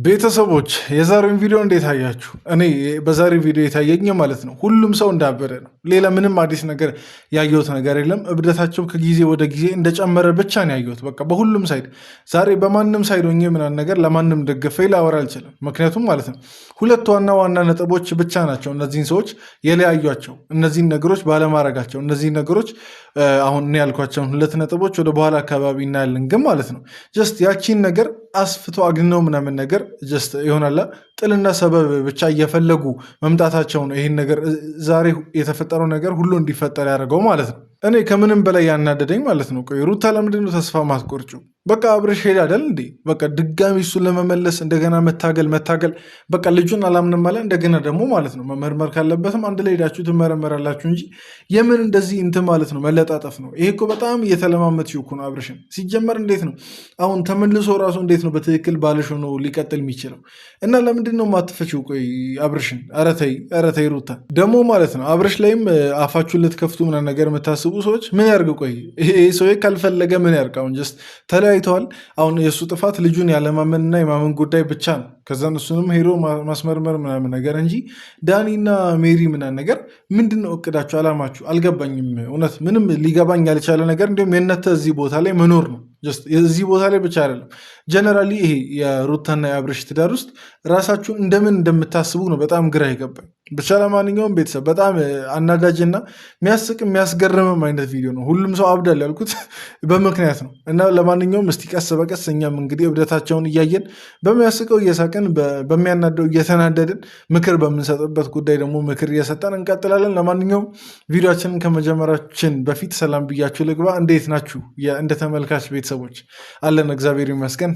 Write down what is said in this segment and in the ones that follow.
ቤተሰቦች የዛሬውን ቪዲዮ እንዴት አያችሁ? እኔ በዛሬው ቪዲዮ የታየኝ ማለት ነው ሁሉም ሰው እንዳበደ ነው። ሌላ ምንም አዲስ ነገር ያየሁት ነገር የለም። እብደታቸው ከጊዜ ወደ ጊዜ እንደጨመረ ብቻ ነው ያየሁት። በቃ በሁሉም side ዛሬ በማንም side ሆኜ ምናምን ነገር ለማንም ደግፌ ላወራ አልችልም። ምክንያቱም ማለት ነው ሁለት ዋና ዋና ነጥቦች ብቻ ናቸው እነዚህን ሰዎች የለያዩቸው፣ እነዚህን ነገሮች ባለማድረጋቸው። እነዚህን ነገሮች አሁን እኔ ያልኳቸውን ሁለት ነጥቦች ወደ በኋላ አካባቢ እናያለን። ግን ማለት ነው just ያቺን ነገር አስፍቶ አግነው ምናምን ነገር just ይሆናላ ጥልና ሰበብ ብቻ እየፈለጉ መምጣታቸው ነው ይህን ነገር ዛሬ የተፈጠረው ነገር ሁሉ እንዲፈጠር ያደረገው ማለት ነው። እኔ ከምንም በላይ ያናደደኝ ማለት ነው፣ ቆይ ሩታ ለምንድን ነው ተስፋ ማትቆርጪው? በቃ አብርሽ ሄድ አይደል እንዴ? በቃ ድጋሚ እሱን ለመመለስ እንደገና መታገል መታገል፣ በቃ ልጁን አላምንም አለ። እንደገና ደግሞ ማለት ነው መመርመር ካለበትም አንድ ላይ ሄዳችሁ ትመረመራላችሁ እንጂ የምን እንደዚህ እንትን ማለት ነው መለጣጠፍ ነው። ይሄ እኮ በጣም እየተለማመጥሽው እኮ ነው አብርሽን። ሲጀመር እንዴት ነው አሁን ተመልሶ ራሱ እንዴት ነው በትክክል ባልሽ ሆኖ ሊቀጥል የሚችለው? እና ለምንድን ነው የማትፈቺው? ቆይ አብርሽን፣ ኧረ ተይ፣ ኧረ ተይ ሩታ ደግሞ ማለት ነው አብርሽ ላይም አፋችሁን ልትከፍቱ ምናምን ነገር የምታስቡ ሰዎች ምን ያርግ? ቆይ ይሄ ሰውዬ ካልፈለገ ምን ያርግ? አሁን just ተለያይተዋል። አሁን የእሱ ጥፋት ልጁን ያለማመንና የማመን ጉዳይ ብቻ ነው። ከዛን እሱንም ሄዶ ማስመርመር ምናምን ነገር እንጂ ዳኒና ሜሪ ምናምን ነገር ምንድን ነው እቅዳችሁ፣ አላማችሁ? አልገባኝም። እውነት ምንም ሊገባኝ ያልቻለ ነገር እንዲሁም የእናንተ እዚህ ቦታ ላይ መኖር ነው። Just እዚህ ቦታ ላይ ብቻ አይደለም፣ generally ይሄ የሩታና የአብርሽ ትዳር ውስጥ ራሳችሁን እንደምን እንደምታስቡ ነው በጣም ግራ ይገባኝ። ብቻ ለማንኛውም ቤተሰብ በጣም አናዳጅና የሚያስቅ የሚያስገርምም አይነት ቪዲዮ ነው። ሁሉም ሰው አብዳል ያልኩት በምክንያት ነው። እና ለማንኛውም እስቲ ቀስ በቀስ እኛም እንግዲህ እብደታቸውን እያየን በሚያስቀው እየሳቅን በሚያናደው እየተናደድን ምክር በምንሰጥበት ጉዳይ ደግሞ ምክር እየሰጠን እንቀጥላለን። ለማንኛውም ቪዲዮችንን ከመጀመራችን በፊት ሰላም ብያችሁ ልግባ። እንዴት ናችሁ? እንደ ተመልካች ቤተሰቦች አለን፣ እግዚአብሔር ይመስገን።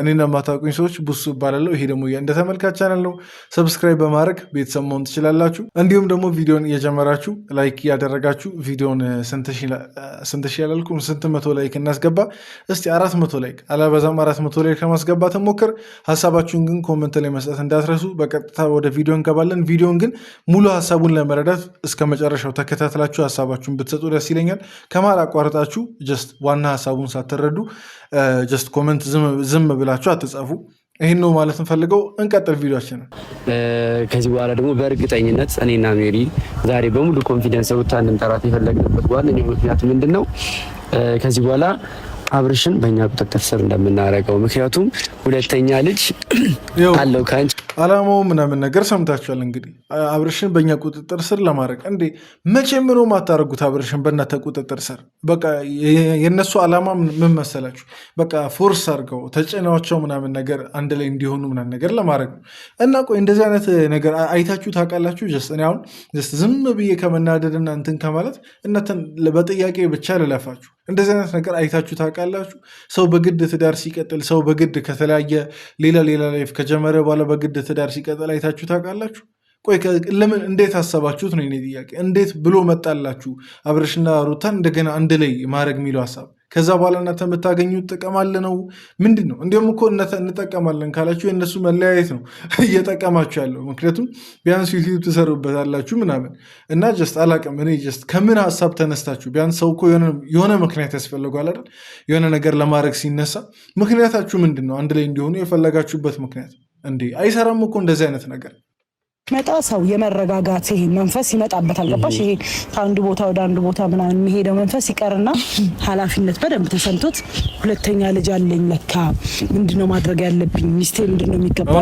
እኔን የማታውቁኝ ሰዎች ቡሱ እባላለሁ። ይሄ ደግሞ እንደ ተመልካች ቻናል ነው። Subscribe በማድረግ ቤተሰብ መሆን ትችላላችሁ። እንዲሁም ደግሞ ቪዲዮን እየጀመራችሁ like እያደረጋችሁ ቪዲዮን ስንት ሺህ ያላልኩም ስንት መቶ like እናስገባ እስቲ? 400 like አላበዛም፣ 400 like ለማስገባት ሞክር። ሀሳባችሁን ግን comment ላይ መስጠት እንዳትረሱ። በቀጥታ ወደ ቪዲዮ እንገባለን። ቪዲዮን ግን ሙሉ ሀሳቡን ለመረዳት እስከ መጨረሻው ተከታትላችሁ ሀሳባችሁን ብትሰጡ ደስ ይለኛል። ከመሃል አቋርጣችሁ just ዋና ሀሳቡን ሳትረዱ just comment ዝም ብላችሁ አትጻፉ። ይህን ነው ማለት እንፈልገው። እንቀጥል ቪዲዮችንን። ከዚህ በኋላ ደግሞ በእርግጠኝነት እኔና ሜሪ ዛሬ በሙሉ confidence ሩታ እንድንጠራት የፈለግንበት ዋነኛው ምክንያት ምንድን ነው? ከዚህ በኋላ አብርሽን በእኛ ቁጥጥር ስር እንደምናደርገው፣ ምክንያቱም ሁለተኛ ልጅ አለው ከአንቺ አላማው ምናምን ነገር ሰምታችኋል። እንግዲህ አብርሽን በእኛ ቁጥጥር ስር ለማድረግ እንዴ፣ መቼም ነው የማታደርጉት? አብርሽን በእናንተ ቁጥጥር ስር በቃ የእነሱ አላማ ምን መሰላችሁ? በቃ force አድርገው ተጭነዋቸው ምናምን ነገር አንድ ላይ እንዲሆኑ ምናምን ነገር ለማድረግ ነው። እና ቆይ እንደዚህ አይነት ነገር አይታችሁ ታውቃላችሁ? Just እኔ አሁን just ዝም ብዬ ከመናደድና እንትን ከማለት እናንተን በጥያቄ ብቻ ልለፋችሁ። እንደዚህ አይነት ነገር አይታችሁ ታውቃላችሁ? ሰው በግድ ትዳር ሲቀጥል፣ ሰው በግድ ከተለያየ ሌላ ሌላ life ከጀመረ በኋላ በግድ ትዳር ሲቀጥል አይታችሁ ታውቃላችሁ? ቆይ ለምን እንዴት አሰባችሁት ነው የኔ ጥያቄ። እንዴት ብሎ መጣላችሁ አብርሽና ሩታን እንደገና አንድ ላይ ማድረግ የሚለው ሀሳብ? ከዛ በኋላ እናንተ የምታገኙት ጥቅም አለ ነው ምንድን ነው? እንዲሁም እኮ እንጠቀማለን ካላችሁ የእነሱ መለያየት ነው እየጠቀማችሁ ያለው። ምክንያቱም ቢያንስ ዩቲዩብ ትሰሩበታላችሁ ምናምን እና just አላቅም። እኔ just ከምን ሀሳብ ተነስታችሁ ቢያንስ ሰው እኮ የሆነ ምክንያት ያስፈልገዋል አይደል? የሆነ ነገር ለማድረግ ሲነሳ ምክንያታችሁ ምንድን ነው? አንድ ላይ እንዲሆኑ የፈለጋችሁበት ምክንያት እንዴ? አይሰራም እኮ እንደዚህ አይነት ነገር። መጣ ሰው የመረጋጋት ይሄ መንፈስ ይመጣበታል። ገባሽ? ይሄ ከአንዱ ቦታ ወደ አንዱ ቦታ ምናምን የሚሄደው መንፈስ ይቀርና ኃላፊነት በደንብ ተሰምቶት ሁለተኛ ልጅ አለኝ ለካ፣ ምንድነው ማድረግ ያለብኝ? ሚስቴ ምንድነው የሚገባ?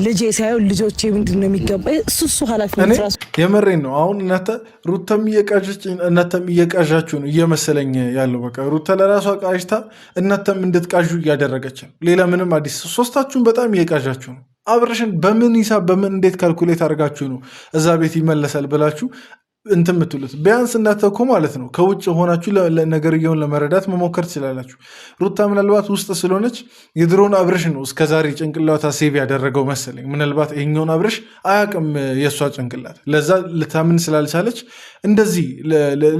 ልጄ ሳይሆን ልጆቼ ምንድነው የሚገባ? እሱ ኃላፊነት ራሱ የመሬን ነው። አሁን እናንተ ሩታም እየቃዠች እናንተም እየቃዣችሁ ነው እየመሰለኝ ያለው። በቃ ሩታ ለራሷ ቃዥታ እናንተም እንድትቃዡ እያደረገች ነው። ሌላ ምንም አዲስ ሶስታችሁን በጣም እየቃዣችሁ ነው። አብርሽን በምን ሂሳብ በምን እንዴት calculate አድርጋችሁ ነው እዛ ቤት ይመለሳል ብላችሁ እንትን የምትሉት? ቢያንስ እናንተ እኮ ማለት ነው ከውጭ ሆናችሁ ነገርየውን ለመረዳት መሞከር ትችላላችሁ። ሩታ ምናልባት ውስጥ ስለሆነች የድሮውን አብርሽ ነው እስከዛሬ ጭንቅላቷ save ያደረገው መሰለኝ። ምናልባት ይሄኛውን አብርሽ አያውቅም የእሷ ጭንቅላት፣ ለዛ ልታምን ስላልቻለች እንደዚህ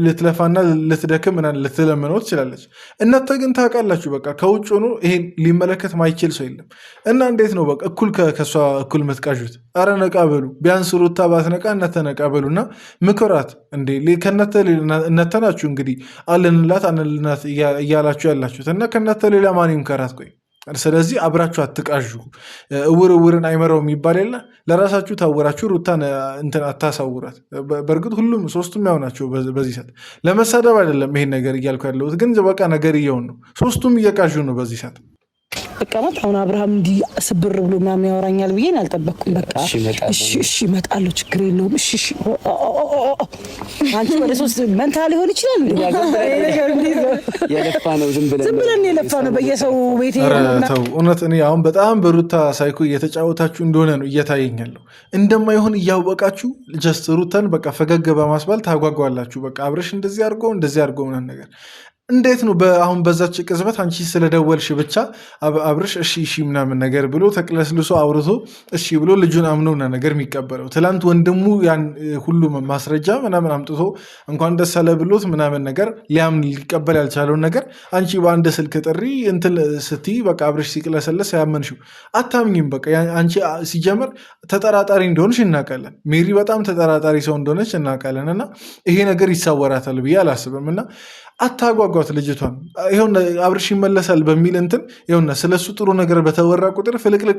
ልትለፋና ልትደክም ምናምን ልትለምነው ትችላለች። እናንተ ግን ታውቃላችሁ፣ በቃ ከውጭ ሆኖ ይሄን ሊመለከት ማይችል ሰው የለም። እና እንዴት ነው በቃ እኩል ከእሷ እኩል የምትቃዡት? አረ ነቃ በሉ። ቢያንስ ሩታ ባትነቃ እናንተ ነቃ በሉና ምክራት እንዴ። ከእናንተ እናንተ ናችሁ እንግዲህ አለንላት አንልናት እያላችሁ ያላችሁት እና ከእናንተ ሌላ ማን ይምከራት? ቆይ ስለዚህ አብራችሁ አትቃዡ። እውር እውርን አይመራው የሚባል የለ። ለራሳችሁ ታወራችሁ ሩታን እንትን አታሳውራት። በእርግጥ ሁሉም ሶስቱም ያው ናቸው። በዚህ ሰዓት ለመሳደብ አይደለም ይሄን ነገር እያልኩ ያለሁት፣ ግን በቃ ነገር እየውን ነው። ሶስቱም እየቃዡ ነው በዚህ ሰዓት። በቃ ማለት አሁን አብርሃም እንዲህ ስብር ብሎ ምናምን ያወራኛል ብዬ አልጠበቅኩም። በቃ እሺ እሺ እመጣለሁ፣ ችግር የለውም። እሺ እሺ። አንቺ ወደ ሶስት መንታ ሊሆን ይችላል። የለፋ ነው ዝም ብለን ዝም ብለን የለፋ ነው በየሰው ቤት። ተው እውነት፣ እኔ አሁን በጣም በሩታ ሳይኮ እየተጫወታችሁ እንደሆነ ነው እየታየኝ ያለው። እንደማይሆን እያወቃችሁ just ሩታን በቃ ፈገግ በማስባል ታጓጓላችሁ። በቃ አብረሽ እንደዚህ አድርጎ እንደዚህ አድርጎ ምናምን ነገር እንዴት ነው አሁን በዛች ቅጽበት አንቺ ስለደወልሽ ብቻ አብርሽ እሺ እሺ ምናምን ነገር ብሎ ተቅለስልሶ አውርቶ እሺ ብሎ ልጁን አምኖና ነገር የሚቀበለው? ትላንት ወንድሙ ያን ሁሉ ማስረጃ ምናምን አምጥቶ እንኳን ደስ አለ ብሎት ምናምን ነገር ሊያምን ሊቀበል ያልቻለውን ነገር አንቺ በአንድ ስልክ ጥሪ እንትን ስትይ በቃ አብርሽ ሲቅለሰለስ ያመንሽው አታምኝም። በቃ አንቺ ሲጀምር ተጠራጣሪ እንደሆንሽ እናውቃለን። ሜሪ በጣም ተጠራጣሪ ሰው እንደሆነች እናውቃለን። እና ይሄ ነገር ይሳወራታል ብዬ አላስብም። እና አታጓጓት ልጅቷን። ይኸውና አብርሽ ይመለሳል በሚል እንትን ይኸውና ስለሱ ጥሩ ነገር በተወራ ቁጥር ፍልቅልቅ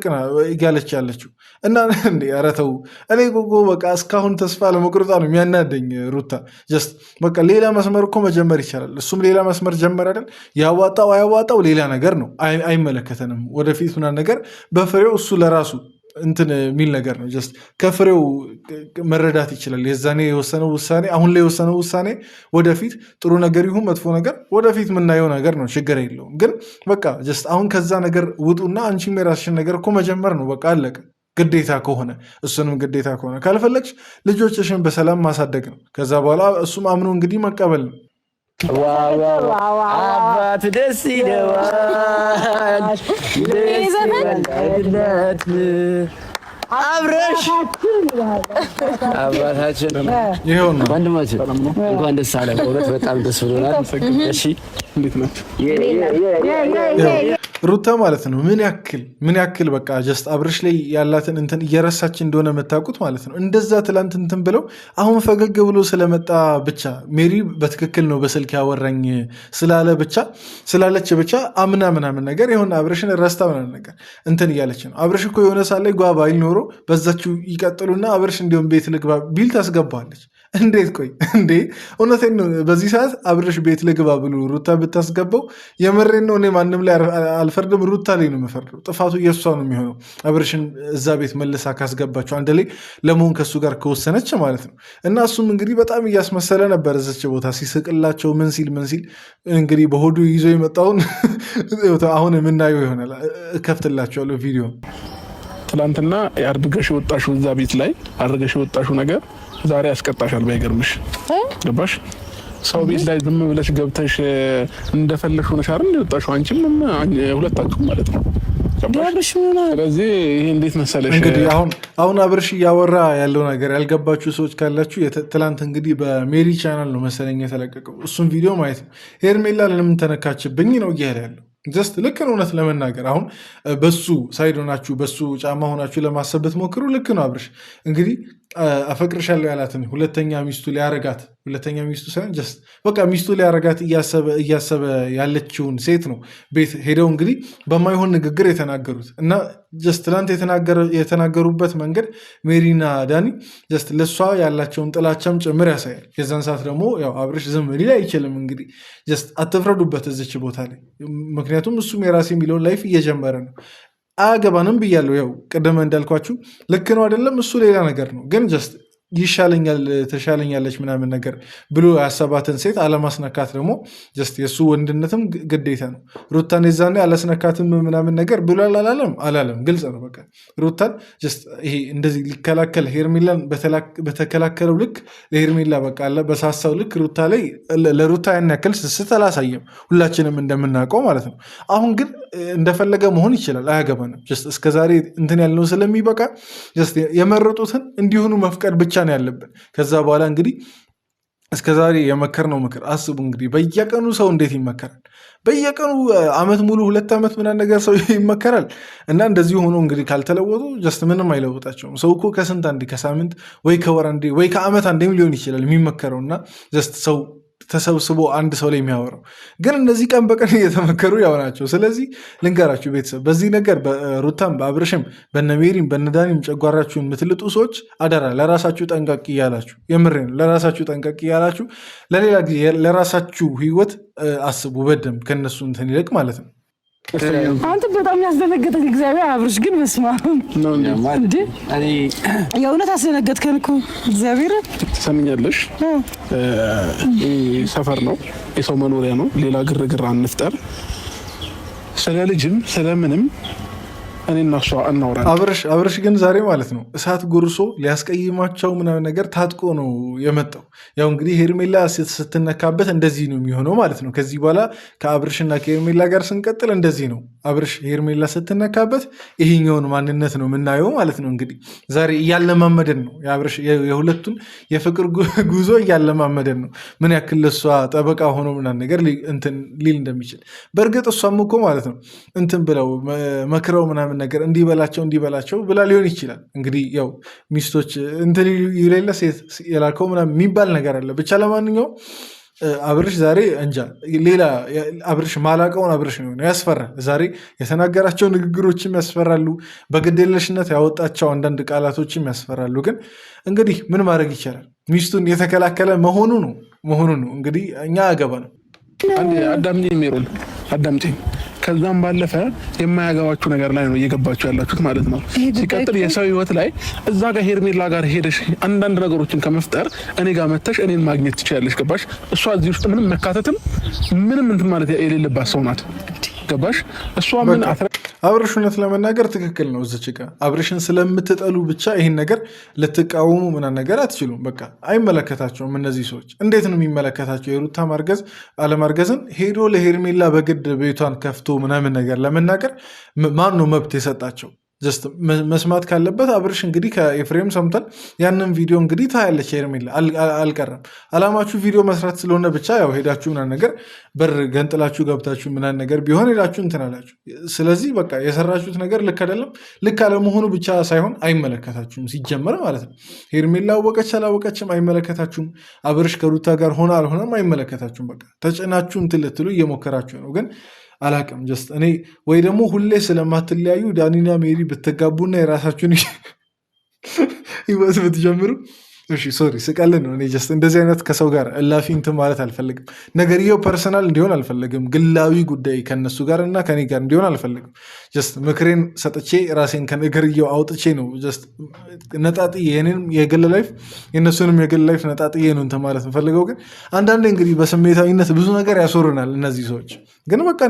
እያለች ያለችው እና እንዴ ኧረ ተው። እኔ ጎጎ በቃ እስካሁን ተስፋ ለመቁረጧ ነው የሚያናደኝ ሩታ። Just በቃ ሌላ መስመር እኮ መጀመር ይቻላል። እሱም ሌላ መስመር ጀመር አይደል? ያዋጣው አያዋጣው ሌላ ነገር ነው፣ አይመለከተንም። ወደፊት ምናምን ነገር በፍሬው እሱ ለራሱ እንትን የሚል ነገር ነው። Just ከፍሬው መረዳት ይችላል። የዛኔ የወሰነው ውሳኔ አሁን ላይ የወሰነው ውሳኔ ወደፊት ጥሩ ነገር ይሁን መጥፎ ነገር ወደፊት የምናየው ነገር ነው። ችግር የለውም። ግን በቃ just አሁን ከዛ ነገር ውጡና አንቺም የራስሽን ነገር እኮ መጀመር ነው። በቃ አለቀ። ግዴታ ከሆነ እሱንም ግዴታ ከሆነ ካልፈለግሽ ልጆችሽን በሰላም ማሳደግ ነው። ከዛ በኋላ እሱም አምኖ እንግዲህ መቀበል ነው። አባት ደስ ይለዋል። አብረሽ አባታችን ይኸው ነው። ወንድማችን እንኳን ደስ አለ። በእውነት በጣም ደስ ብሎናል። እሺ እንዴት ናቸው? ሩታ ማለት ነው ምን ያክል ምን ያክል በቃ just አብርሽ ላይ ያላትን እንትን እየረሳች እንደሆነ የምታውቁት ማለት ነው። እንደዛ ትላንት እንትን ብለው አሁን ፈገግ ብሎ ስለመጣ ብቻ ሜሪ በትክክል ነው በስልክ ያወራኝ ስላለ ብቻ ስላለች ብቻ አምና ምናምን ነገር የሆነ አብርሽን ረስታ ምናምን ነገር እንትን እያለች ነው። አብርሽ እኮ የሆነ ሳለ ጓ ባይል ኖሮ በዛችው ይቀጥሉና አብርሽ እንዲሁም ቤት ልግባ ቢል ታስገባዋለች። እንዴት ቆይ እንዴ እውነቴን ነው። በዚህ ሰዓት አብርሽ ቤት ልግባ ብሎ ሩታ ብታስገባው የምሬን ነው እኔ ማንም ላይ አልፈርድም፣ ሩታ ላይ ነው የምፈርደው። ጥፋቱ የእሷ ነው የሚሆነው። አብርሽን እዛ ቤት መልሳ ካስገባቸው አንድ ላይ ለመሆን ከእሱ ጋር ከወሰነች ማለት ነው። እና እሱም እንግዲህ በጣም እያስመሰለ ነበር እዚች ቦታ ሲስቅላቸው ምን ሲል ምን ሲል እንግዲህ በሆዱ ይዞ የመጣውን አሁን የምናየው ይሆናል። እከፍትላቸዋለሁ ቪዲዮ። ትላንትና አድርገሽ የወጣሽው እዛ ቤት ላይ አድርገሽ የወጣሽው ነገር ዛሬ ያስቀጣሻል። ባይገርምሽ ገባሽ? ሰው ቤት ላይ ዝም ብለሽ ገብተሽ እንደፈለግሽ ሆነሽ አይደል የወጣሽው? አንቺም ሁለታችሁም ማለት ነው። አብርሽ ምን ሆነ? ስለዚህ ይሄ እንዴት መሰለሽ እንግዲህ አሁን አብርሽ እያወራ ያለው ነገር ያልገባችሁ ሰዎች ካላችሁ ትላንት እንግዲህ በሜሪ ቻናል ነው መሰለኝ የተለቀቀው፣ እሱም ቪዲዮ ማየት ነው። ሄርሜላ ለምን ተነካችብኝ ነው እያለ ያለው። Just ልክ ነው። እውነት ለመናገር አሁን በሱ side ሆናችሁ በሱ ጫማ ሆናችሁ ለማሰብ ብትሞክሩ ልክ ነው። አብርሽ እንግዲህ አፈቅርሻለሁ ያላትን ሁለተኛ ሚስቱ ሊያረጋት፣ ሁለተኛ ሚስቱ ሳይሆን just በቃ ሚስቱ ሊያረጋት እያሰበ ያለችውን ሴት ነው ቤት ሄደው እንግዲህ በማይሆን ንግግር የተናገሩት። እና just ትላንት የተናገሩበት መንገድ ሜሪና ዳኒ just ለእሷ ያላቸውን ጥላቻም ጭምር ያሳያል። የዛን ሰዓት ደግሞ ያው አብርሽ ዝም ሊል አይችልም። እንግዲህ just አትፍረዱበት እዚች ቦታ ላይ፣ ምክንያቱም እሱም የራሴ የሚለውን life እየጀመረ ነው። አያገባንም ብያለሁ። ያው ቅድም እንዳልኳችሁ ልክ ነው አይደለም እሱ ሌላ ነገር ነው። ግን just ይሻለኛል ተሻለኛለች ምናምን ነገር ብሎ ያሰባትን ሴት አለማስነካት ደግሞ just የእሱ ወንድነትም ግዴታ ነው። ሩታን የዛኔ አላስነካትም ምናምን ነገር ብሎ አላለም አላለም፣ ግልጽ ነው። በቃ ሩታን just ይሄ እንደዚህ ሊከላከል ሄርሜላን በተከላከለው ልክ ለሄርሜላ በቃ አለ በሳሳው ልክ ሩታ ላይ ለሩታ ያን ያክል ስስት አላሳየም፣ ሁላችንም እንደምናውቀው ማለት ነው። አሁን ግን እንደፈለገ መሆን ይችላል፣ አያገባንም። Just እስከዛሬ እንትን ያልነው ስለሚበቃ just የመረጡትን እንዲሆኑ መፍቀድ ብቻ ነው ያለብን። ከዛ በኋላ እንግዲህ እስከዛሬ የመከርነው ምክር አስቡ እንግዲህ በየቀኑ ሰው እንዴት ይመከራል? በየቀኑ አመት ሙሉ 2 ዓመት ምናምን ነገር ሰው ይመከራል። እና እንደዚህ ሆኖ እንግዲህ ካልተለወጡ just ምንም አይለውጣቸውም። ሰው እኮ ከስንት አንዴ ከሳምንት ወይ ከወር አንዴ ወይ ከአመት አንዴም ሊሆን ይችላል የሚመከረው። እና just ሰው ተሰብስቦ አንድ ሰው ላይ የሚያወራው? ግን እነዚህ ቀን በቀን እየተመከሩ ያው ናቸው። ስለዚህ ልንገራችሁ ቤተሰብ፣ በዚህ ነገር በሩታም በአብርሽም በነሜሪም በነዳኒም ጨጓራችሁን የምትልጡ ሰዎች አደራ ለራሳችሁ ጠንቀቅ እያላችሁ፣ የምሬን ለራሳችሁ ጠንቀቅ እያላችሁ ለሌላ ጊዜ ለራሳችሁ ህይወት አስቡ በደንብ ከነሱ እንትን ይልቅ ማለት ነው። አንተ በጣም ያስደነገጠኝ እግዚአብሔር። አብርሽ ግን በስመ አብ እንዴ! የእውነት አስደነገጥከን እኮ እግዚአብሔር። ትሰምኛለሽ? ሰፈር ነው፣ የሰው መኖሪያ ነው። ሌላ ግርግር አንፍጠር። ስለ ልጅም ስለምንም እኔና እሷ እናውራ። አብርሽ ግን ዛሬ ማለት ነው እሳት ጎርሶ ሊያስቀይማቸው ምናምን ነገር ታጥቆ ነው የመጣው። ያው እንግዲህ ሄርሜላ ስትነካበት እንደዚህ ነው የሚሆነው ማለት ነው። ከዚህ በኋላ ከአብርሽና ከሄርሜላ ጋር ስንቀጥል እንደዚህ ነው። አብርሽ ሄርሜላ ስትነካበት ይሄኛውን ማንነት ነው የምናየው ማለት ነው። እንግዲህ ዛሬ እያለማመደን ነው፣ የአብርሽ የሁለቱን የፍቅር ጉዞ እያለማመደን ነው። ምን ያክል ለእሷ ጠበቃ ሆኖ ምናምን ነገር እንትን ሊል እንደሚችል። በእርግጥ እሷም እኮ ማለት ነው እንትን ብለው መክረው ምናምን ነገር እንዲበላቸው እንዲበላቸው ብላ ሊሆን ይችላል። እንግዲህ ያው ሚስቶች እንትን የሌለ ሴት የላከው ምናምን የሚባል ነገር አለ። ብቻ ለማንኛውም አብርሽ ዛሬ እንጃ ሌላ አብርሽ ማላቀውን አብርሽ ነው፣ ያስፈራል። ዛሬ የተናገራቸው ንግግሮችም ያስፈራሉ። በግዴለሽነት ያወጣቸው አንዳንድ ቃላቶችም ያስፈራሉ። ግን እንግዲህ ምን ማድረግ ይቻላል? ሚስቱን የተከላከለ መሆኑ ነው። እንግዲህ እኛ አገባ ነው። አዳምጪኝ ሜሮን፣ አዳምጪኝ። ከዛም ባለፈ የማያገባችሁ ነገር ላይ ነው እየገባችሁ ያላችሁት ማለት ነው። ሲቀጥል የሰው ህይወት ላይ እዛ ጋር ሄርሜላ ጋር ሄደሽ አንዳንድ ነገሮችን ከመፍጠር እኔ ጋር መተሽ እኔን ማግኘት ትችያለሽ። ገባሽ? እሷ እዚህ ውስጥ ምንም መካተትም ምንም እንትን ማለት የሌለባት ሰው ናት። ገባሽ? እሷ ምን አብርሽ እውነት ለመናገር ትክክል ነው። እዚች ጋ አብርሽን ስለምትጠሉ ብቻ ይህን ነገር ልትቃወሙ ምናምን ነገር አትችሉም። በቃ አይመለከታቸውም። እነዚህ ሰዎች እንዴት ነው የሚመለከታቸው? የሩታ ማርገዝ አለማርገዝን ሄዶ ለሄርሜላ በግድ ቤቷን ከፍቶ ምናምን ነገር ለመናገር ማን ነው መብት የሰጣቸው? Just መስማት ካለበት አብርሽ እንግዲህ ከኤፍሬም ሰምቷል። ያንን ቪዲዮ እንግዲህ ታያለች ሄርሜላ፣ አልቀረም። አላማችሁ ቪዲዮ መስራት ስለሆነ ብቻ ያው ሄዳችሁ ምናምን ነገር በር ገንጥላችሁ ገብታችሁ ምናምን ነገር ቢሆን ሄዳችሁ እንትን አላችሁ። ስለዚህ በቃ የሰራችሁት ነገር ልክ አይደለም። ልክ አለመሆኑ ብቻ ሳይሆን አይመለከታችሁም ሲጀመር ማለት ነው። ሄርሜላ አወቀች አላወቀችም አይመለከታችሁም። አብርሽ ከሩታ ጋር ሆነ አልሆነም አይመለከታችሁም። በቃ ተጭናችሁ እንትን ልትሉ እየሞከራችሁ ነው፣ ግን አላቅም። Just እኔ ወይ ደግሞ ሁሌ ስለማትለያዩ ዳኒና ሜሪ ብትጋቡና የራሳችሁን ህይወት ብትጀምሩ። እሺ sorry፣ ስቀልድ ነው። እኔ just እንደዚህ አይነት ከሰው ጋር እላፊ እንትን ማለት አልፈልግም። ነገርየው personal እንዲሆን አልፈልግም። ግላዊ ጉዳይ ከነሱ ጋር እና ከኔ ጋር እንዲሆን አልፈልግም። Just ምክሬን ሰጥቼ ራሴን ከነገርየው አውጥቼ ነው፣ just ነጣጥዬ የኔንም የግል life የእነሱንም የግል life ነጣጥዬ ነው እንትን ማለት የምፈልገው። ግን አንዳንዴ እንግዲህ በስሜታዊነት ብዙ ነገር ያስወሩናል እነዚህ ሰዎች። ግን በቃ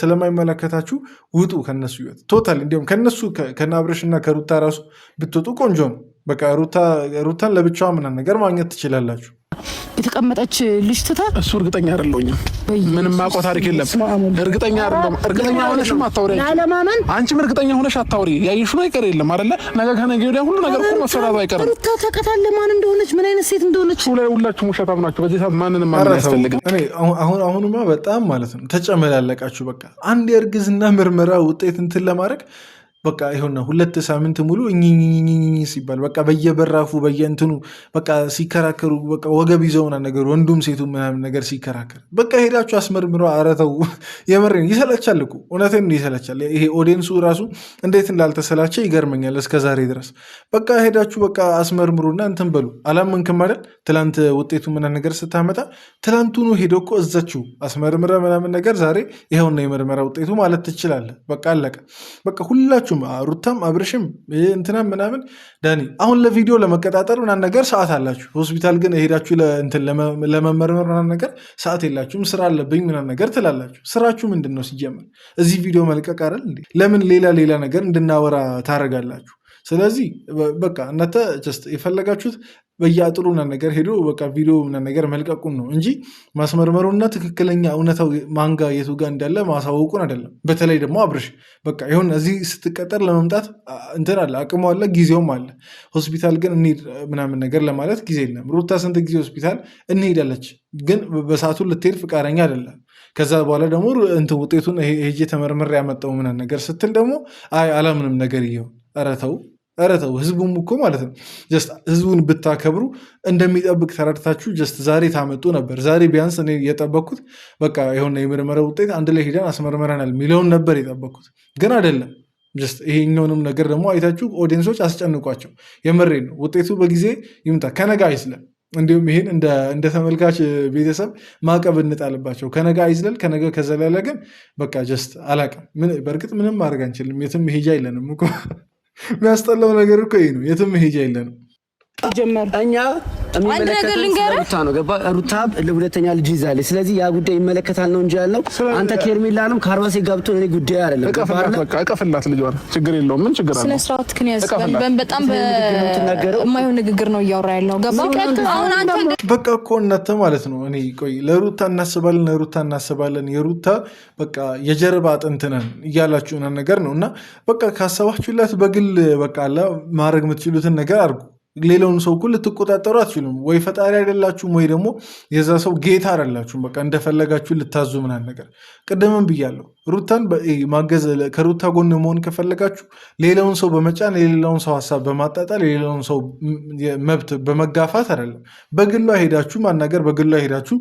ስለማይመለከታችሁ ውጡ ከነሱ ህይወት totally። እንዲሁም ከነሱ ከነ አብርሽ እና ከሩታ ራሱ ብትወጡ ቆንጆ ነው። በቃ ሩታን ለብቻዋ ምናምን ነገር ማግኘት ትችላላችሁ። የተቀመጠች ልጅ ትታ እሱ እርግጠኛ አይደለሁኝም። ምንም ማውቀው ታሪክ የለም። እርግጠኛ አይደለሁም። እርግጠኛ ሆነሽም አታውሪ። ላለማመን አንቺም እርግጠኛ ሆነሽ አታውሪ። ያየሽው ነገር የለም አይደለ? ነገ ከነገ ወዲያ ሁሉ ነገር እኮ መፈታቱ አይቀርም። ሩታ ታውቃታለህ ማን እንደሆነች፣ ምን አይነት ሴት እንደሆነች። ሁላችሁም ውሸታም ናችሁ። በዚህ ሰዓት ማንንም ማመን አያስፈልግም። እኔ አሁን አሁንማ በጣም ማለት ነው ተጨመላለቃችሁ። በቃ አንድ የእርግዝና ምርመራ ውጤት እንትን ለማድረግ በቃ ይኸውና 2 ሳምንት ሙሉ እኝኝኝኝኝ ሲባል፣ በቃ በየበራፉ በየእንትኑ በቃ ሲከራከሩ፣ በቃ ወገብ ይዘው ምናምን ነገር ወንዱም ሴቱ ምናምን ነገር ሲከራከር፣ በቃ ሄዳችሁ አስመርምሮ። ኧረ ተው፣ የምሬን ይሰለቻል እኮ፣ እውነቴን ይሰለቻል። ይሄ audience ኡ ራሱ እንዴት እንዳልተሰላቸ ይገርመኛል እስከ ዛሬ ድረስ። በቃ ሄዳችሁ በቃ አስመርምሩና እንትን በሉ። አላመንክም አይደል? ትላንት ውጤቱ ምናምን ነገር ስታመጣ ትላንቱኑ ሄዶ እኮ እዛችሁ አስመርምረ ምናምን ነገር ዛሬ ይኸውና የምርመራ ውጤቱ ማለት ትችላለህ። በቃ አለቀ። በቃ ሁላችሁም ሩታም አብርሽም እንትናም ምናምን ዳኒ አሁን ለቪዲዮ ለመቀጣጠር ምናምን ነገር ሰዓት አላችሁ። ሆስፒታል ግን ሄዳችሁ እንትን ለመመርመር ምናምን ነገር ሰዓት የላችሁም። ስራ አለብኝ ምናምን ነገር ትላላችሁ። ስራችሁ ምንድን ነው ሲጀመር? እዚህ ቪዲዮ መልቀቅ አይደል እንዴ? ለምን ሌላ ሌላ ነገር እንድናወራ ታደርጋላችሁ? ስለዚህ በቃ እናንተ just የፈለጋችሁት በየአጥሩ ምናምን ነገር ሄዶ በቃ ቪዲዮ ምናምን ነገር መልቀቁን ነው እንጂ ማስመርመሩና ትክክለኛ እውነታው ማንጋ የቱ ጋር እንዳለ ማሳወቁን አይደለም። በተለይ ደግሞ አብርሽ በቃ ይሁን እዚህ ስትቀጠር ለመምጣት እንትን አለ፣ አቅሙ አለ፣ ጊዜውም አለ። ሆስፒታል ግን እንሂድ ምናምን ነገር ለማለት ጊዜ የለም። ሩታ ስንት ጊዜ ሆስፒታል እንሄዳለች፣ ግን በሰዓቱ ልትሄድ ፍቃደኛ አይደለም። ከዛ በኋላ ደግሞ እንትን ውጤቱን ሄጄ ተመርምሬ ያመጣው ምናምን ነገር ስትል ደግሞ አይ አላምንም ነገር እየው፣ ኧረ ተው። ኧረ ተው፣ ህዝቡም እኮ ማለት ነው just ህዝቡን ብታከብሩ እንደሚጠብቅ ተረድታችሁ just ዛሬ ታመጡ ነበር። ዛሬ ቢያንስ እኔ የጠበቅኩት በቃ የሆነ የምርመራ ውጤት አንድ ላይ ሄደን አስመርመረናል የሚለውን ነበር የጠበቅኩት፣ ግን አይደለም። Just ይሄኛውንም ነገር ደግሞ አይታችሁ audience ኦች አስጨንቋቸው። የምሬን ነው። ውጤቱ በጊዜ ይምጣ፣ ከነገ አይዝለል። እንዲሁም ይህን እንደ ተመልካች ቤተሰብ ማዕቀብ እንጣልባቸው። ከነገ አይዝለል። ከነገ ከዘለለ ግን በቃ just አላቅም። በእርግጥ ምንም ማድረግ አንችልም። የትም መሄጃ የለንም እኮ። የሚያስጠላው ነገር እኮ ይሄ ነው። የትም መሄጃ የለንም። ጀመር እኛ የሚመለከተን ሩታ ነው። ገባ? ሩታ ሁለተኛ ልጅ ይዛለች። ስለዚህ ያ ጉዳይ ይመለከታል ነው እንጂ ያለው አንተ ከሄርሜላንም ከ40 ሴት ጋር ብትሆን እኔ ጉዳይ አይደለም። እቀፍላት፣ በቃ እቀፍላት ልጇን፣ ችግር የለውም። ምን ችግር አለ? ስነ ስርዓት ክን ያዝ። በጣም የማይሆን ንግግር ነው እያወራ ያለው። ገባ? አሁን አንተ በቃ እኮ እናንተ ማለት ነው። እኔ ቆይ ለሩታ እናስባለን፣ ለሩታ እናስባለን፣ የሩታ በቃ የጀርባ አጥንት ነን እያላችሁ ነገር ነው እና በቃ ካሰባችሁላት በግል በቃ ማድረግ የምትችሉትን ነገር አድርጉ። ሌላውን ሰው እኮ ልትቆጣጠሩ አትችሉም። ወይ ፈጣሪ አይደላችሁም፣ ወይ ደግሞ የዛ ሰው ጌታ አይደላችሁም። በቃ እንደፈለጋችሁ ልታዙ ምናምን ነገር ቅድምም ብያለሁ። ሩታን ማገዝ ከሩታ ጎን መሆን ከፈለጋችሁ ሌላውን ሰው በመጫን፣ የሌላውን ሰው ሀሳብ በማጣጣል፣ የሌላውን ሰው መብት በመጋፋት አይደለም። በግሏ ሄዳችሁ ማናገር፣ በግሏ ሄዳችሁ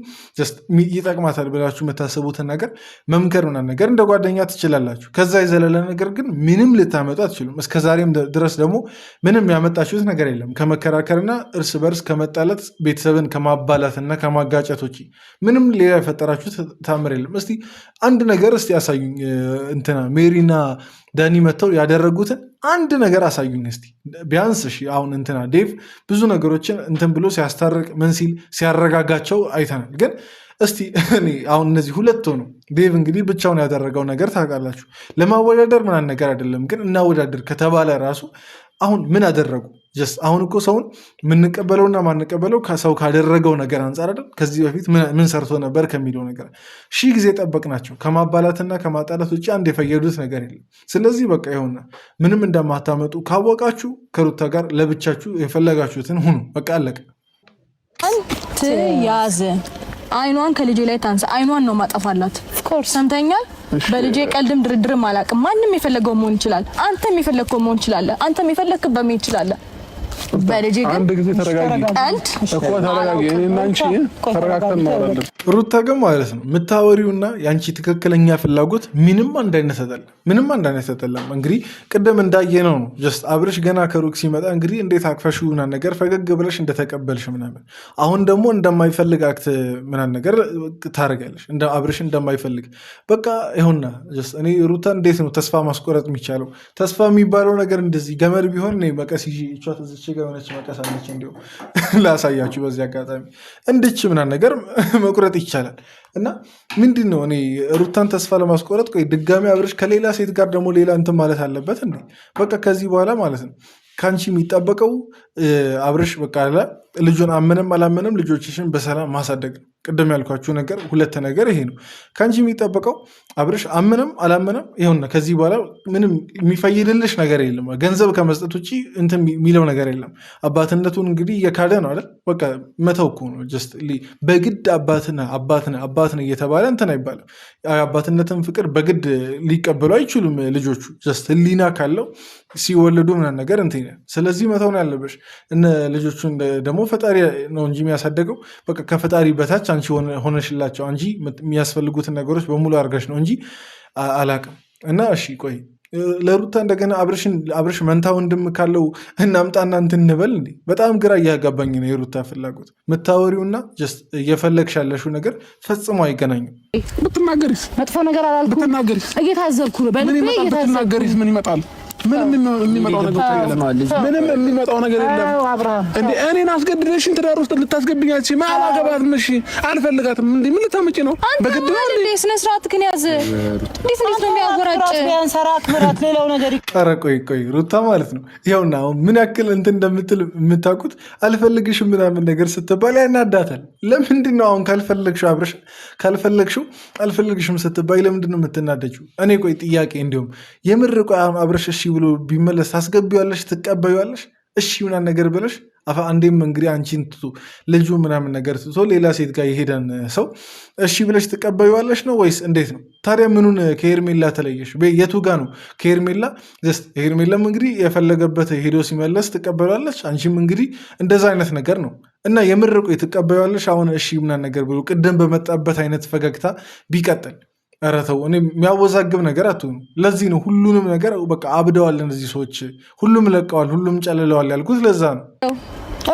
ይጠቅማታል ብላችሁ የምታስቡትን ነገር መምከር ምናምን ነገር እንደ ጓደኛ ትችላላችሁ። ከዛ የዘለለ ነገር ግን ምንም ልታመጡ አትችሉም። እስከዛሬም ድረስ ደግሞ ምንም ያመጣችሁት ነገር የለም ከመከራከርና እርስ በርስ ከመጣላት፣ ቤተሰብን ከማባላትና ከማጋጨት ውጪ ምንም ሌላ የፈጠራችሁት ታምር የለም። እስቲ አንድ ነገር እስቲ አሳዩኝ። እንትና ሜሪና ዳኒ መጥተው ያደረጉትን አንድ ነገር አሳዩኝ እስቲ ቢያንስ። እሺ አሁን እንትና ዴቭ ብዙ ነገሮችን እንትን ብሎ ሲያስታርቅ ምን ሲል ሲያረጋጋቸው አይተናል። ግን እስቲ እኔ አሁን እነዚህ ሁለት ሆነው፣ ዴቭ እንግዲህ ብቻውን ያደረገው ነገር ታውቃላችሁ። ለማወዳደር ምናምን ነገር አይደለም፣ ግን እናወዳደር ከተባለ ራሱ አሁን ምን አደረጉ? Just አሁን እኮ ሰውን የምንቀበለውና ማንቀበለው ከሰው ካደረገው ነገር አንጻር አይደል? ከዚህ በፊት ምን ሰርቶ ነበር ከሚለው ነገር። ሺህ ጊዜ ጠበቅናቸው። ከማባላትና ከማጣላት ውጭ አንድ የፈየዱት ነገር የለም። ስለዚህ በቃ ይሆና ምንም እንደማታመጡ ካወቃችሁ ከሩታ ጋር ለብቻችሁ የፈለጋችሁትን ሁኑ። በቃ አለቀ። ትያዝ፣ አይኗን ከልጄ ላይ ታንሳ። አይኗን ነው ማጠፋላት። ሰምተኛል። በልጄ ቀልድም ድርድርም አላውቅም። ማንም የፈለገው መሆን ይችላል። አንተም የፈለግከው መሆን ይችላል። አንተም የፈለግክበት መሄድ ይችላል። በልጄ ግን አንድ ጊዜ ተረጋጊ ቀልድ እኮ ተረጋጊ። እኔና አንቺ ተረጋግተን እናወራለን። ሩታ ግን ማለት ነው የምታወሪውና የአንቺ ትክክለኛ ፍላጎት ምንም አንድ አይነት አይደለም። ምንም አንድ አይነት አይደለም። እንግዲህ ቅድም እንዳየነው ነው። Just አብርሽ ገና ከሩቅ ሲመጣ እንግዲህ እንዴት አቅፈሽው ምናምን ነገር ፈገግ ብለሽ እንደተቀበልሽ ምናምን፣ አሁን ደግሞ እንደማይፈልግ act ምናምን ነገር ታደርጊያለሽ። እንደ አብርሽ እንደማይፈልግ በቃ ይሁንና just እኔ ሩታ እንዴት ነው ተስፋ ማስቆረጥ የሚቻለው? ተስፋ የሚባለው ነገር እንደዚህ ገመድ ቢሆን እኔ መቀስ ይዤ፣ ይቿት እዚች ጋ የሆነች መቀስ አለች፣ እንዲሁ ላሳያችሁ በዚህ አጋጣሚ፣ እንድች ምናምን ነገር መቁረጥ ይቻላል። እና ምንድን ነው እኔ ሩታን ተስፋ ለማስቆረጥ ቆይ ድጋሚ አብርሽ ከሌላ ሴት ጋር ደግሞ ሌላ እንትን ማለት አለበት እንዴ? በቃ ከዚህ በኋላ ማለት ነው ከአንቺ የሚጠበቀው አብርሽ በቃ ልጁን አመንም አላመንም ልጆችሽን በሰላም ማሳደግ ነው። ቅድም ያልኳችሁ ነገር ሁለት ነገር ይሄ ነው። ከአንቺ የሚጠበቀው አብርሽ አመንም አላመንም ይኸውና፣ ከዚህ በኋላ ምንም የሚፈይድልሽ ነገር የለም። ገንዘብ ከመስጠት ውጭ እንትን የሚለው ነገር የለም። አባትነቱን እንግዲህ እየካደ ነው አይደል? በቃ መተው እኮ ነው። Just በግድ አባትነህ አባትነህ አባትነህ እየተባለ እንትን አይባልም። አባትነትን ፍቅር በግድ ሊቀበሉ አይችሉም ልጆቹ። Just ህሊና ካለው ሲወለዱ ምናምን ነገር እንትን ይላል። ስለዚህ መተው ነው ያለብሽ። እነ ልጆቹን ደግሞ ፈጣሪ ነው እንጂ የሚያሳደገው፣ በቃ ከፈጣሪ በታች አንቺ ሆነሽላቸው እንጂ የሚያስፈልጉትን ነገሮች በሙሉ አድርገሽ ነው እንጂ አላቅም። እና እሺ ቆይ ለሩታ እንደገና አብርሽ መንታ ወንድም ካለው እናምጣና እንትን እንበል እንዴ? በጣም ግራ እያጋባኝ ነው የሩታ ፍላጎት። የምታወሪውና እየፈለግሽ ያለሽው ነገር ፈጽሞ አይገናኙም። ብትናገሪስ? መጥፎ ነገር አላልኩም። ብትናገሪስ? እየታዘብኩ ነው። ምን በልቤ ይመጣል? እየታዘብኩ። ብትናገሪስ ምን ይመጣል? ምንም የሚመጣው ነገር የለም። ምንም የሚመጣው ነገር የለም። አዎ፣ አብርሃም። እንዴ እኔን አስገድደሽን ትዳር ውስጥ ልታስገብኝ አትችይም። አላገባትም። እሺ አልፈልጋትም። እንዴ ምን ልታመጪ ነው? አንተ በግድ ነው ማለት እንዴ? እንዴ ስነ ስርዓት ግን ያዝ። እንዴት እንዴት ነው የሚያወራጭ? አክብራት፣ ቢያንስ ኧረ አክብራት። ሌላው ነገር ኧረ ቆይ ቆይ ሩታ ማለት ነው ይኸውና አሁን ምን ያክል እንትን እንደምትል የምታውቁት፣ አልፈልግሽም ምናምን ነገር ስትባል ያናዳታል። ለምንድን ነው አሁን ካልፈለግሽው፣ አብረሽ ካልፈለግሽው አልፈልግሽም ስትባይ ለምንድን ነው የምትናደጂው? እኔ ቆይ ጥያቄ፣ እንዲሁም የምር ቆይ አሁን አብረሽ እሺ ብሎ ቢመለስ ታስገቢዋለሽ? ትቀበዩዋለሽ? እሺ ምናምን ነገር ብለሽ አንዴም እንግዲህ አንቺን ትቶ ልጁ ምናምን ነገር ትቶ ሌላ ሴት ጋር የሄደን ሰው እሺ ብለሽ ትቀበይዋለሽ ነው ወይስ እንዴት ነው? ታዲያ ምኑን ከሄርሜላ ተለየሽ? የቱ ጋ ነው ከሄርሜላ? ሄርሜላም እንግዲህ የፈለገበት ሄዶ ሲመለስ ትቀበሏለች። አንቺም እንግዲህ እንደዛ አይነት ነገር ነው እና የምር ቆይ ትቀበይዋለሽ? አሁን እሺ ምናምን ነገር ብሎ ቅድም በመጣበት አይነት ፈገግታ ቢቀጥል ኧረ ተው፣ እኔ የሚያወዛግብ ነገር አትሆኑ። ለዚህ ነው ሁሉንም ነገር በቃ አብደዋል እነዚህ ሰዎች፣ ሁሉም ለቀዋል፣ ሁሉም ጨልለዋል ያልኩት ለዛ ነው።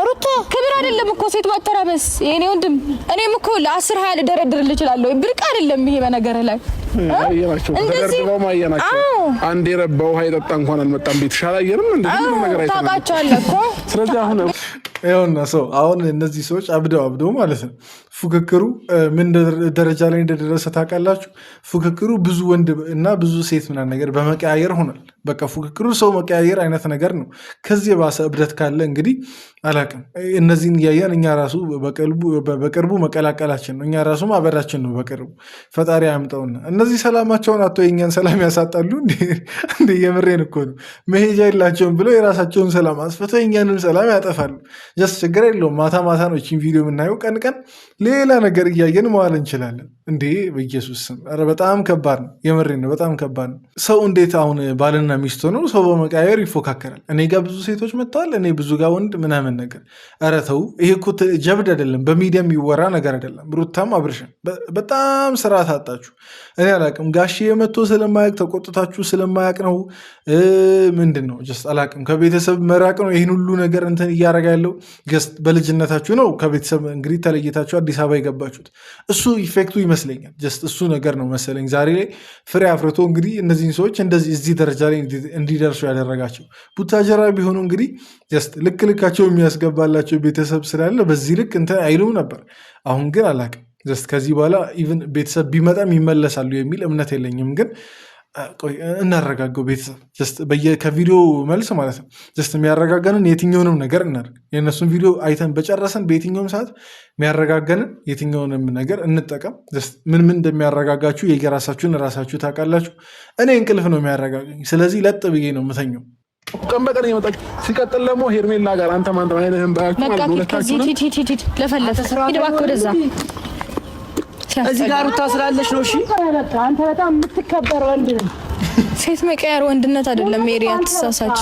ሩታ ክብር አይደለም እኮ ሴት ማተራመስ የኔ ወንድም። እኔም እኮ ለ10 20 ልደረድርልህ እችላለሁ። ብርቅ አይደለም ይሄ በነገር ላይ አየናቸው፣ ተደርድረው አየናቸው። አንድ የረባ ውሃ የጠጣ እንኳን አልመጣም። ቤትሽ አላየንም እንደ ሁሉም ነገር አይተናል። ታውቃቸዋለህ እኮ። ስለዚህ አሁን ይኸውና ሰው አሁን እነዚህ ሰዎች አብደው አብደው ማለት ነው። ፉክክሩ ምን ደረጃ ላይ እንደደረሰ ታውቃላችሁ? ፉክክሩ ብዙ ወንድ እና ብዙ ሴት ምናምን ነገር በመቀያየር ሆኗል። በቃ ፉክክሩ ሰው መቀያየር አይነት ነገር ነው። ከዚህ የባሰ እብደት ካለ እንግዲህ አላውቅም። እነዚህን እያየን እኛ ራሱ በቅርቡ መቀላቀላችን ነው። እኛ ራሱ ማበዳችን ነው በቅርቡ። ፈጣሪ አያምጠውና እነዚህ ሰላማቸውን አቶ የእኛን ሰላም ያሳጣሉ። እንደ የምሬን እኮ ነው። መሄጃ የላቸውም ብለው የራሳቸውን ሰላም አስፍተው የእኛንም ሰላም ያጠፋሉ። just ችግር የለውም። ማታ ማታ ነው ይህችን ቪዲዮ የምናየው። ቀን ቀን ሌላ ነገር እያየን መዋል እንችላለን። እንዴ በኢየሱስ ስም ኧረ በጣም ከባድ ነው። የምሬን ነው። በጣም ከባድ ነው። ሰው እንዴት አሁን ባልና ሚስት ሆነው ሰው በመቀያየር ይፎካከራል? እኔ ጋር ብዙ ሴቶች መጥተዋል፣ እኔ ብዙ ጋር ወንድ ምናምን ነገር። ኧረ ተው፣ ይሄ እኮ ጀብድ አይደለም፣ በሚዲያ የሚወራ ነገር አይደለም። ሩታም አብርሽም በጣም ስርዓት አጣችሁ። እኔ አላቅም፣ ጋሼ መጥቶ ስለማያቅ ተቆጥታችሁ ስለማያቅ ነው ምንድን ነው just አላቅም። ከቤተሰብ መራቅ ነው ይህን ሁሉ ነገር እንትን እያደረገ ያለው። just በልጅነታችሁ ነው ከቤተሰብ እንግዲህ ተለይታችሁ አዲስ አበባ የገባችሁት። እሱ effect ኡ ይመስለኛል። just እሱ ነገር ነው መሰለኝ ዛሬ ላይ ፍሬ አፍርቶ እንግዲህ እነዚህን ሰዎች እንደዚህ እዚህ ደረጃ ላይ እንዲደርሱ ያደረጋቸው። ቡታጀራ ቢሆኑ እንግዲህ just ልክ ልካቸው የሚያስገባላቸው ቤተሰብ ስላለ በዚህ ልክ እንትን አይሉም ነበር። አሁን ግን አላቅም። just ከዚህ በኋላ even ቤተሰብ ቢመጣም ይመለሳሉ የሚል እምነት የለኝም። ግን ቆይ እናረጋገው ቤተሰብ just ከቪዲዮ መልስ ማለት ነው። just የሚያረጋጋንን የትኛውንም ነገር እናድርግ። የእነሱን ቪዲዮ አይተን በጨረሰን በየትኛውም ሰዓት የሚያረጋጋንን የትኛውንም ነገር እንጠቀም። just ምን ምን እንደሚያረጋጋችሁ የየራሳችሁን ራሳችሁ ታውቃላችሁ። እኔ እንቅልፍ ነው የሚያረጋጋኝ። ስለዚህ ለጥ ብዬ ነው የምተኛው። ቀን በቀን እየመጣች ሲቀጥል ደግሞ ሄርሜላ ጋር አንተም አንተም አይንህን ባያችሁ ማለት ነው። ከዚህ ሂድ ሂድ ሂድ ለፈለፈ ሂድ እባክህ ወደዛ። እዚህ ጋር ሩታ ስላለች ነው። እሺ አንተ በጣም የምትከበር ወንድ ነህ። ሴት መቀየር ወንድነት አይደለም። ሜሪ አትሳሳች።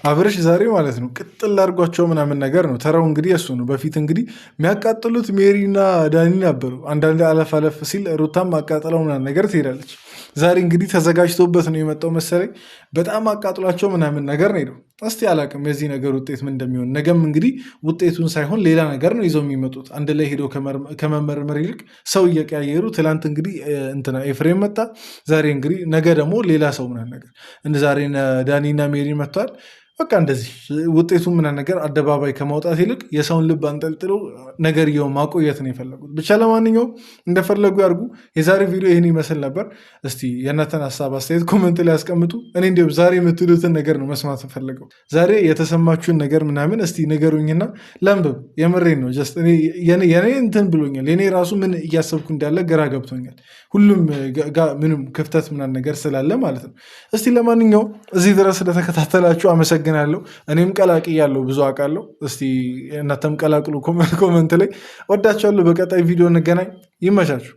አብርሽ ዛሬ ማለት ነው ቅጥል አድርጓቸው ምናምን ነገር ነው። ተራው እንግዲህ እሱ ነው። በፊት እንግዲህ የሚያቃጥሉት ሜሪና ዳኒ ነበሩ። አንዳንድ አለፍ አለፍ ሲል ሩታም አቃጥለው ምናምን ነገር ትሄዳለች። ዛሬ እንግዲህ ተዘጋጅቶበት ነው የመጣው መሰለኝ። በጣም አቃጥሏቸው ምናምን ነገር ነው ሄደው። እስቲ አላቅም የዚህ ነገር ውጤት ምን እንደሚሆን። ነገም እንግዲህ ውጤቱን ሳይሆን ሌላ ነገር ነው ይዘው የሚመጡት። አንድ ላይ ሄደው ከመመርመር ይልቅ ሰው እየቀያየሩ ትላንት እንግዲህ እንትና ኤፍሬም መጣ፣ ዛሬ እንግዲህ ነገ ደግሞ ሌላ ሰው ምናምን ነገር እንደ ዛሬ ዳኒና ሜሪ መጥተዋል። በቃ እንደዚህ ውጤቱ ምናምን ነገር አደባባይ ከማውጣት ይልቅ የሰውን ልብ አንጠልጥሎ ነገርየውን ማቆየት ነው የፈለጉት። ብቻ ለማንኛውም እንደፈለጉ ያርጉ። የዛሬ ቪዲዮ ይህን ይመስል ነበር። እስቲ የእናንተን ሀሳብ አስተያየት comment ላይ ያስቀምጡ። እኔ እንዲሁም ዛሬ የምትሉትን ነገር ነው መስማት ፈልገው። ዛሬ የተሰማችሁን ነገር ምናምን እስቲ ንገሩኝና ለንብብ። የምሬን ነው። just የኔ እንትን ብሎኛል። የኔ ራሱ ምን እያሰብኩ እንዳለ ግራ ገብቶኛል። ሁሉም ምንም ክፍተት ምናምን ነገር ስላለ ማለት ነው። እስቲ ለማንኛውም እዚህ ድረስ ስለተከታተላችሁ አመሰግናለሁ። እኔም ቀላቅያለሁ፣ ብዙ አውቃለሁ። እስቲ እናንተም ቀላቅሉ comment ላይ። ወዳችኋለሁ። በቀጣይ ቪዲዮ እንገናኝ። ይመቻችሁ።